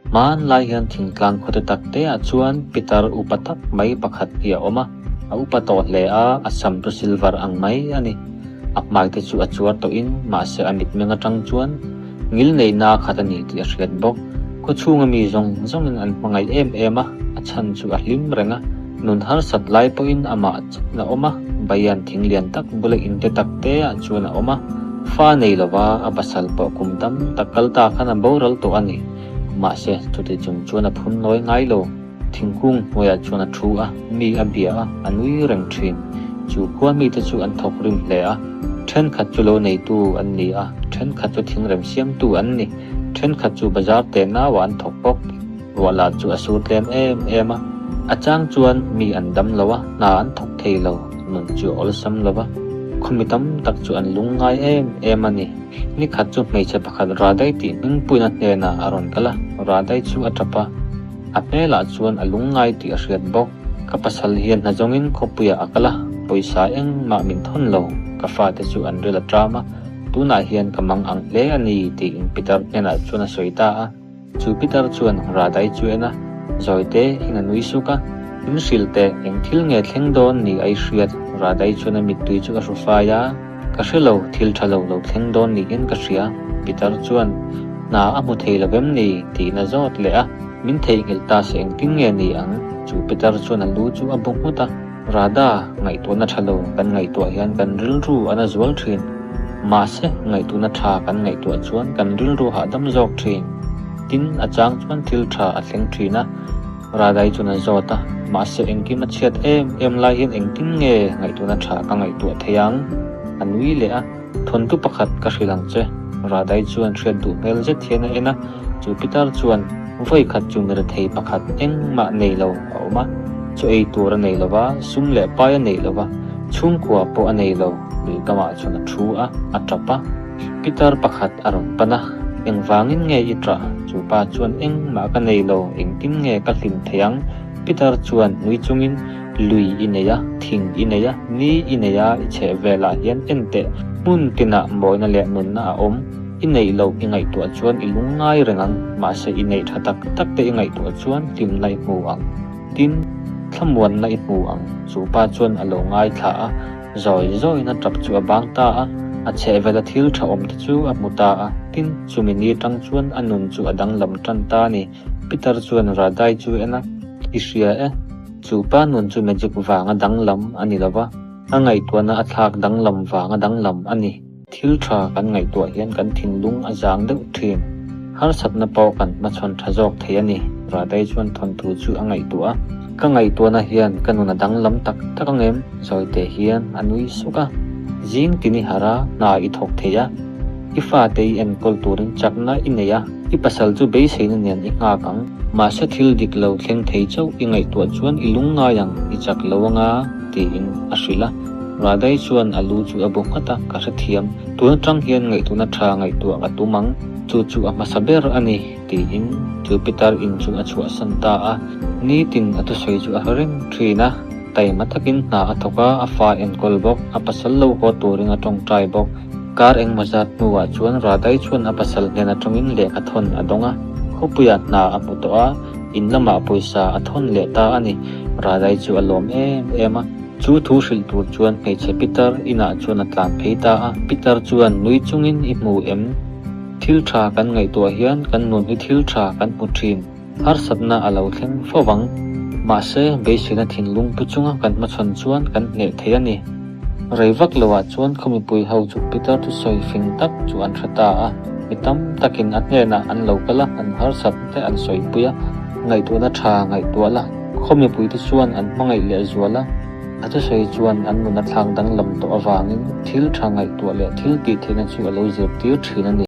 Hmanlai hian thingtlang khaw te tak te ah chuan pitar upa tak mai pakhat hi a awm a, a upa tawh hle a, a sam chu silver ang mai a ni. A hmai te chu a chuar tawhin mahse a mitmeng atang chuan ngil neihna a khat a ni tih a hriat bawk. Khaw chhunga mi zawng zawngin an hmangaih em em a, a chhan chu a hlim reng a, nun harsat lai pawhin amah chuan a awm a, Bayan thing lian tak bula in te tak te ah chuan a awm a, fa nei lova a pasal pawh kum tam tak kal ta khan a boral tawh a ni. Mahse, chuti chung chuan a phun nawi ngai lo. Thingkung hnuaiah chuan a thu a, mi a bia a, a nui reng thin. Chu khua mite chu an thawk rim hle a. Thenkhat chu lo neitu an ni a, thenkhat chu thingrem siamtu an ni. Thenkhat chu bazar teh nauah an thawk bawk. Ruah lah chu a sur tlem em em a. A chang chuan mi an dam lo a, hna an thawk thei lo, nun chu a awlsam lo va. Khawmi tam tak chu an lung ngai em em a ni. Ni khat chu hmeichhe pakhat Radai tih hmingpuina hnenah a rawn kal a, Radai chu a tap a. A hmelah chuan a lung ngai tih a hriat bawk. Ka pasal hian hna zawngin khawpuiah a kal a, pawisa engmah min thawn lo. Ka fate chu an ril a ṭam a, tunah hian ka mang ang hle a ni tiin Peter hnenah chuan a sawi ta a. Chu Peter chuan Radai chu en a, Zawite in a nui suk a, In hrilh teh, eng thil nge thleng dawn ni a i hriat? Radai chuan a mittui chu a hru fai a, Ka hre lo, thil tha lo lo thleng dawn niin ka hria. Peter chuan, Hna a hmu thei lo vem ni? tiin a zawt leh a, Min theihnghilh ta se engtin nge ni ang? Chu Peter chuan a lu chu a bu nghut a, Radha, ngaihtuahna tha lo kan ngaihtuah hian kan rilru a na zual thin. Mahse, ngaihtuahna tha kan ngaihtuah chuan kan rilru hahdam zawk thin. Tin, a chang chuan thil tha a thleng thin a, Radha-i chuan a zawt a. Mahse, engkim a chhiat em em lai hian engtin nge ngaihtuahna tha ka ngaihtuah thei ang? A nui leh a, Thawntu pakhat ka hrilh ang che. Radha-i chuan hriat duh hmel zet hian a en a, chu pitar chuan vawi khat chu mirethei pakhat engmah nei lo a awm a, chaw ei tur a nei lo va, sum leh pai a nei lo va, chhungkua pawh a nei lo, luikamah chuan a thu a, a tap a. Pitar pakhat a rawn pan a, Engvangin nge i ṭah? Chu pa chuan engmah ka nei lo, engtin nge ka hlim thei ang? Pitar chuan nui chungin, Lui i nei a, thing i nei a, ni i nei a, i chheh velah hian en teh, hmun tinah mawina leh nunna a awm. I neih loh i ngaihtuah chuan i lung ngai reng ang, mahse i neih ṭha tak tak te i ngaihtuah chuan hlimna i hmu ang. Tin, thlamuanna i hmu ang. Chu pa chuan a lo ngaithla a, Zawi zawiin a tap chu a bang ta a, a chhehvela thil tha awm te chu a hmu ta a. Tin, chumi ni atang chuan a nun chu a danglam tan ta a ni. Peter chuan Radai chu en a, I hria e, chu pa nun chu magic vanga danglam a ni lo va, a ngaihtuahna a thlak danglam vanga danglam a ni. Thil tha kan ngaihtuah hian kan thinlung a zang deuh thin. Harsatna pawh kan hmachhawn tha zawk thei a ni. Radai chuan thawnthu chu a ngaihtuah a. Ka ngaihtuahna hian ka nun a danglam tak tak ang em? Zawite hian a nui suk a. Zing tin i harh a, hna i thawk thei a. I fate i enkawl turin chakna i nei a. I pasal chu beiseina nen i nghak ang. Mahse thil dik lo thleng thei chauh i ngaihtuah chuan i lung ngai ang, i chak lo anga tiin a hrilh a. Radai chuan a lu chu a bu nghat a, ka hrethiam. Tun atang hian ngaihtuahna tha ngaihtuah ka tum ang, chu chu a hmasa ber a ni, tiin chu pitar in chu a chhuahsan ta a. Nitin a thusawi chu a hre reng thin a, taima takin hna a thawk a, a fa enkawl bawk, a pasal lo haw turin a tawngtai bawk. Kar engmaw zat hnuah chuan Radai chuan a pasal hnen atangin lehkha thawn a dawng a, khawpuiah hna a hmu tawh a, in lamah pawisa a thawn leh ta a ni. Radai chu a lawm em em a. Chu thu hrilh tur chuan hmeichhe Peter inah chuan a tlan phei ta a. Peter chuan nui chungin i hmu em? Thil tha kan ngaihtuah hian kan nun hi thil tha kan hmu thin. Harsatna a lo thleng fo vang. Mahse, beiseina thinlung pu chunga kan hmachhawn chuan kan hneh thei a ni. Rei vak loah chuan khaw mipui ho chu Peter thusawi fing tak chu an hre ta a. Mi tam takin a hnenah an lo kal a, an harsat te an sawipui a, ngaihtuahna tha ngaihtuah la. Khaw mipuite chuan an hmangaih leh zual a, a thusawi chuan an nun a thlak danglam tawh avangin thil tha ngaihtuah leh thil tih theihna chu a lo zirtir thin a ni.